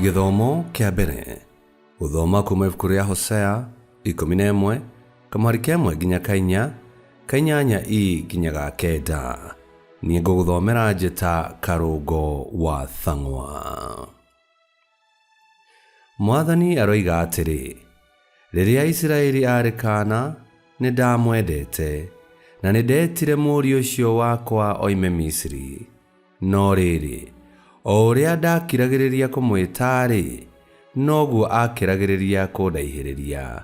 Gĩthomo kĩa mbere gũthoma kuma ibuku rĩa Hosea 11 kamũhari ka ĩmwe nginya ka inya, ka inyanya i nginya ga kenda. Niĩ ngũgũthomera njĩta Karũngo wa Thang'wa. Mwathani aroiga atĩrĩ, Rĩrĩa Isiraeli aarĩ kaana, nĩndamwendete, na nĩndetire mũriũ ũcio wakwa oime Misiri. No rĩrĩ, o ũrĩa ndakiragĩrĩria kũmwĩta-rĩ, noguo aakĩragĩrĩria kũndaihĩrĩria.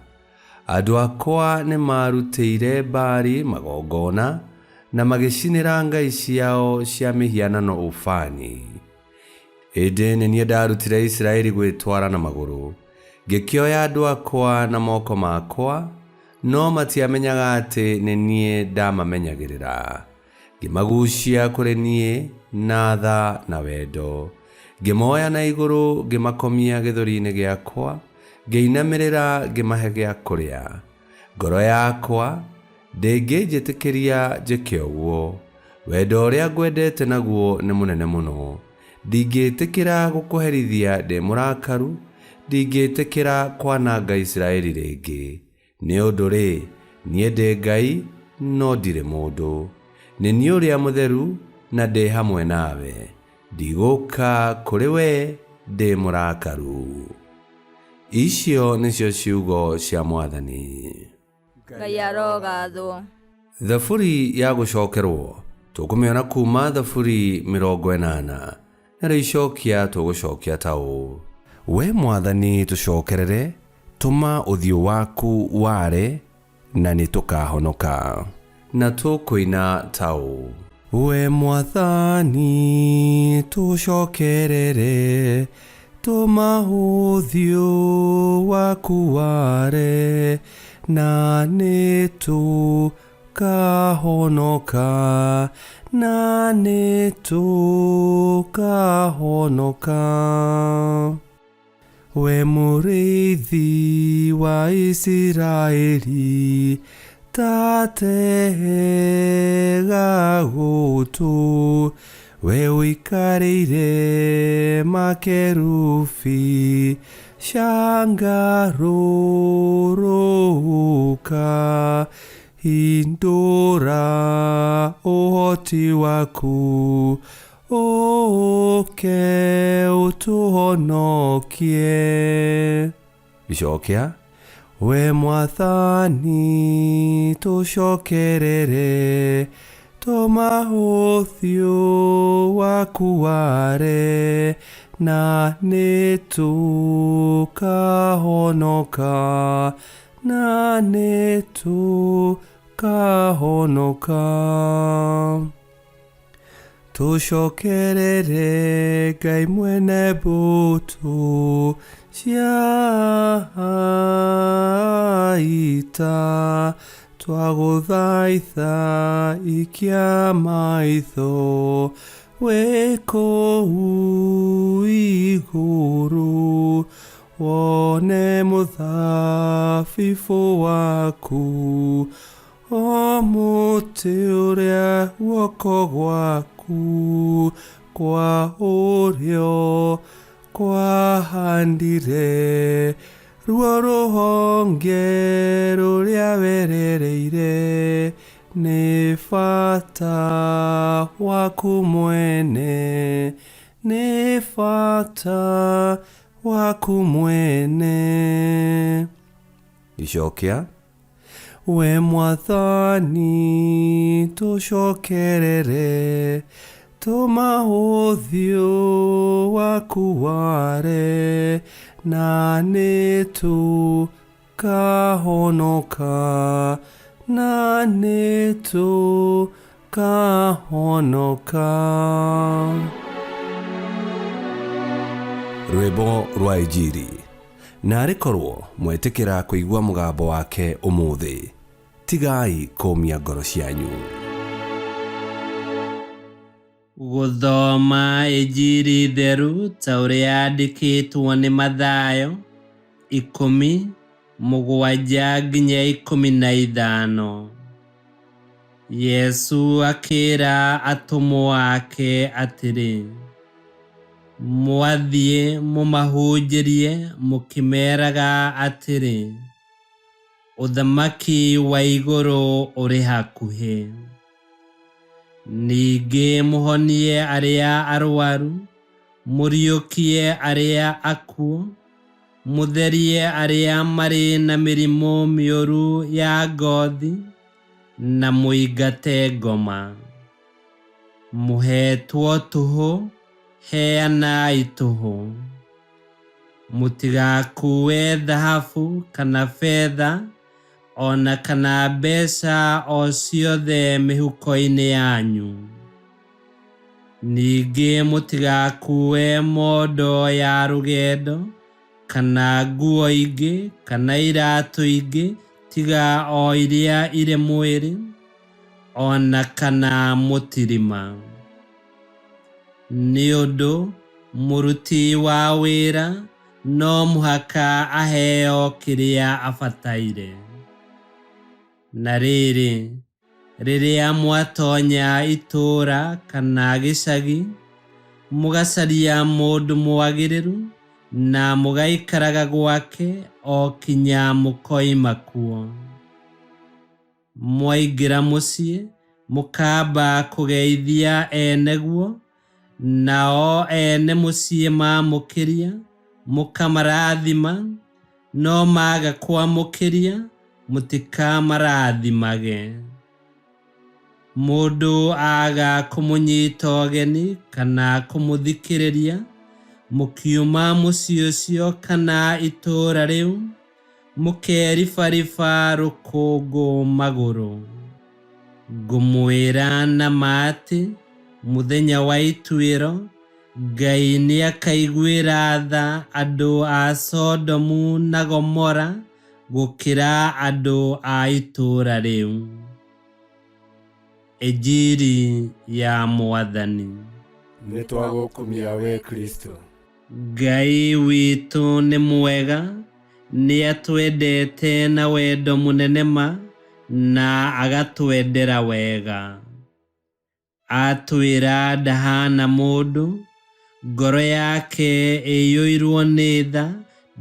Andũ akwa nĩmaarutĩire Baali magongona, na magĩcinĩra ngai ciao cia mĩhianano ũbani. Ĩndĩ nĩ niĩ ndarutire Isiraeli gwĩtwara na magũrũ, ngĩkĩoya andũ akwa na moko makwa, no matiamenyaga atĩ nĩ niĩ ndamamenyagĩrĩra. Ngĩmagucia kũrĩ niĩ na tha na wendo, ngĩmoya na igũrũ ngĩmakomia gĩthũri-inĩ gĩakwa, ngĩinamĩrĩra ngĩmahe gĩa kũrĩa. Ngoro yakwa ndĩngĩnjĩtĩkĩria njĩke ũguo. Wendo ũrĩa ngwendete naguo nĩ mũnene mũno. Ndingĩĩtĩkĩra gũkũherithia ndĩ mũrakaru, ndingĩĩtĩkĩra kwananga Isiraeli rĩngĩ. Nĩ ũndũ-rĩ, niĩ ndĩ Ngai, no ndirĩ mũndũ. Nĩ niĩ Ũrĩa Mũtheru, na ndĩ hamwe nawe. Ndigũũka kũrĩ wee ndĩ mũrakaru. Icio nĩcio ciugo cia Mwathani. Ngai arogathwo. Thaburi ya gũcokerwo tũkũmĩona kuma Thaburi 80, narĩo icokia tũgũcokia ta ũũ. We Mwathani tũcokerere, tũma ũthiũ waku ware, na nĩtũkahonoka. Na tũkũina ta ũũ. We Mwathani tũcokerere, tũma ũthiũ waku ware, na nĩtũkahonoka, na nĩtũkahonoka. We mũrĩithi wa Isiraeli, ta tega gũtũ, we ũikarĩire makerubi, cangarũrũka, hindũra ũhoti waku, Ũũke ũtũhonokie. Icokia, We Mwathani tũcokerere, tũma ũthiũ waku ware, na nĩtũkahonoka, na nĩtũkahonoka. Tũcokerere Ngai mwene mbũtũ cia ita, twagũthaitha ikia maitho wĩ kũu igũrũ, wone mũthabibũ waku O mũtĩ ũrĩa guoko gwaku kwa ũrĩo kwahandire, ruo rũhonge rũrĩa werereire, nĩ bata waku mwene, nĩ bata waku mwene. Icokia. We Mwathani tũcokerere, tũma ũthiũ waku ware, na nĩtũkahonoka, na nĩtũkahonoka. Rwĩmbo rwa Injiri. Naarĩ korwo mwetĩkĩra kũigua mũgambo wake ũmũthĩ, tigai kũũmia ngoro cianyu. Gũthoma Injiri theru ta ũrĩa yandĩkĩtwo nĩ Mathayo, ikũmi, mũgwanja nginya 15. Jesũ akĩĩra atũmwo ake atĩrĩ. Mwathiĩ mũmahunjĩrie mũkĩmeeraga atĩrĩ, 'Ũthamaki wa igũrũ ũrĩ hakuhĩ.' Ningĩ mũhonie arĩa arwaru, mũriũkie arĩa akuũ, mũtherie arĩa marĩ na mĩrimũ mĩũru ya ngothi, na mũingate ngoma. Mũheetwo tũhũ, heanai tũhũ. Mũtigakuue thahabu kana betha o na kana mbeca o ciothe mĩhuko-inĩ yanyu. Ningĩ mũtigakuue mondo ya rũgendo kana nguo ingĩ kana iratũ ingĩ tiga o iria irĩ mwĩrĩ, o na kana mũtirima. Nĩ ũndũ mũruti wa wĩra no mũhaka aheo kĩrĩa abataire. Na rĩrĩ, rĩrĩa mwatonya itũũra kana gĩcagi, mũgacaria mũndũ mwagĩrĩru na mũgaikaraga gwake o kinya mũkoima kuo. Mwaingĩra mũciĩ, mũkamba kũgeithia eneguo, nao ene mũciĩ maamũkĩria, mũkamarathima, no maga kwamũkĩria, mũtikamarathimage. Mũndũ aga kũmũnyita ũgeni kana kũmũthikĩrĩria, mũkiuma mũciĩ ũcio kana itũũra rĩu, mũkeribariba rũkũngũ magũrũ. Ngũmwĩra na ma atĩ mũthenya wa ituĩro, Ngai nĩakaiguĩra tha andũ a Sodomu na Gomora gũkĩra andũ a itũũra rĩu. Injiri ya Mwathani. Nĩtwagũkumia we Kristo. Ngai witũ nĩ mwega, nĩatwendete na wendo mũnene ma, na agatwendera wega. Atwĩra ndahana mũndũ, ngoro yake ĩiyũirwo nĩ tha,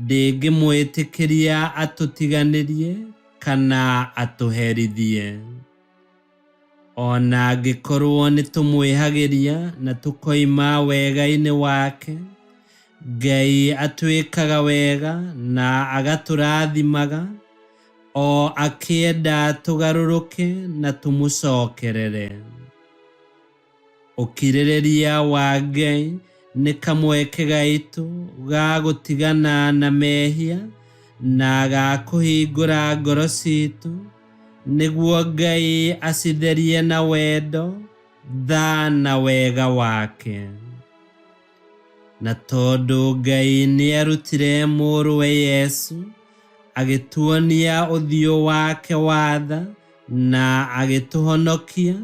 ndĩngĩmwĩtĩkĩria atũtiganĩrie kana atũherithie. O na angĩkorwo nĩtũmwĩhagĩria na tũkoima wega-inĩ wake, Ngai atwĩkaga wega na agatũrathimaga, o akĩenda tũgarũrũke na tũmũcokerere. Ũkirĩrĩria wa Ngai nĩ kamweke gaitũ ga gũtigana na mehia na ga kũhingũra ngoro citũ nĩguo Ngai acitherie na wendo, tha na wega wake. Na tondũ Ngai nĩarutire mũrũwe Yesu, agĩtuonia ũthiũ wake wa tha na agĩtũhonokia,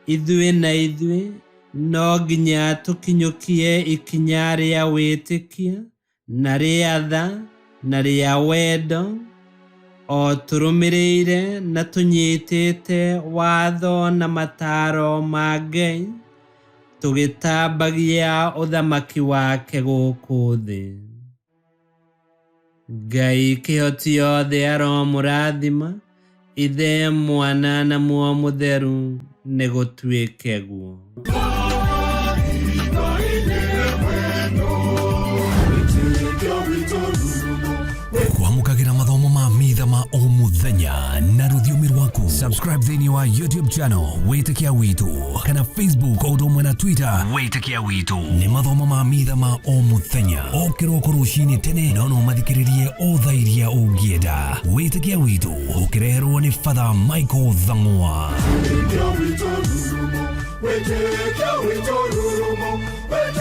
ithuĩ na ithuĩ no nginya tũkinyũkie ikinya rĩa wĩtĩkia na rĩa tha na rĩa wendo, o tũrũmĩrĩire na tũnyitĩte watho na mataaro ma Ngai, tũgĩtambagia ũthamaki wake gũkũ thĩ. Ngai kĩhoti yothe aromũrathima, Ithe, Mwana na Muoyo Mũtheru, nĩgũtuĩke guo. Kwamũkagĩra mathomo ma mitha ma o mũthenya na rũthiomi rwaku. Subscribe thĩinĩ wa YouTube channel Wĩtĩkia Witũ kana Facebook o ũndũ ũmwe na Twitter Wĩtĩkia Witũ. Nĩ mathomo ma mitha ma o mũthenya o kĩroko rũcinĩ tene, no no mathikĩrĩrie o thaa iria ũngĩenda. Wĩtĩkia Witũ ũkĩreherwo nĩ Father Michael Thang'wa. Wĩtĩkia witũ rurumo, wĩtĩkia witũ rurumo, wĩtĩkia